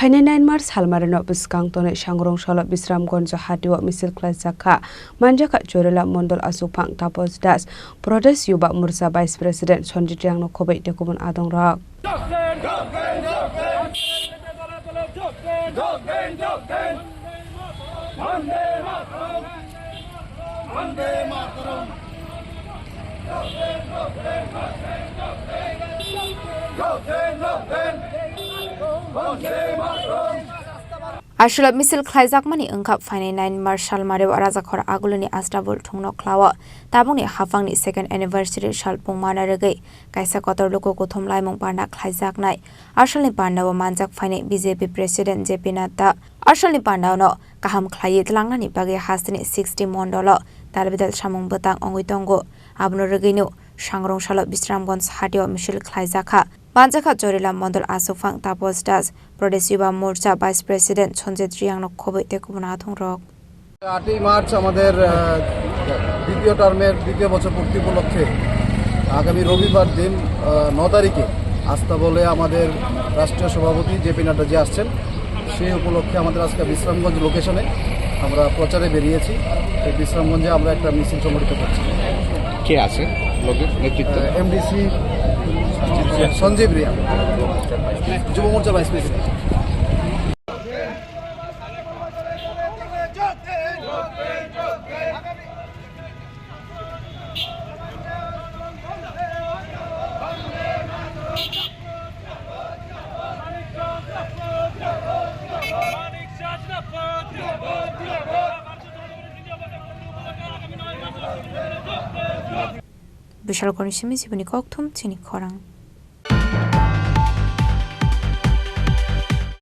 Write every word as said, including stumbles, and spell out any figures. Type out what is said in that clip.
Phainai nine March salmarino bwskang tonwi Sangrong Salo Bisramganj hatio misil khlaijak kha. Manjakha Chorila Mondol Aswkphang Tapos Das, Pradesh Yuba Morcha Vice President Sanjit Riyangno khobwi tei kubun adongrok. Aswlap misil khlaijakmani wngkha phainai nine March salmario Rajakhor Agulini Astabul thungno khlao. Tabukni haphangni second anniversary sal pungmano rwgwi kaisa kotor luku kuthum laimung parna khlaijaknai. Asalni pandao manjak phainai B J P President J P Nadda asalni pandaono kaham khlaiwi tlangnani bagwi hasteni sixty mondolo dalbidal samung bwtang wngwi tongo. Abono rwgwino Sangrong Salo Bisramganj hatio misil khlaijakha. Manjakha Chorila Mondol Aswkphang Tapos Das, Pradesh Yuba Morcha Vice President Sanjit Riyangno khobwi tei kubun adongrok. আটই মার্চ আমাদের, আহ, দ্বিতীয় টার্মের দ্বিতীয় বছর পূর্তি উপলক্ষে আগামী রবিবার দিন, আহ, ন তারিখে আস্তাবলে আমাদের রাষ্ট্রীয় সভাপতি জে পি নাড্ডা যে আসছেন, সেই উপলক্ষে আমাদের আজকে বিশ্রামগঞ্জ লোকেশনে আমরা প্রচারে বেরিয়েছি। এই বিশ্রামগঞ্জে আমরা একটা মিছিল সংগঠিত করছি। কে আছে লোকে নেতৃত্বে? আহ, এমডিসি Sanjib Riya, Yuva Morcha vice president. Bishalkoni simi siboni kokthum chini khorang.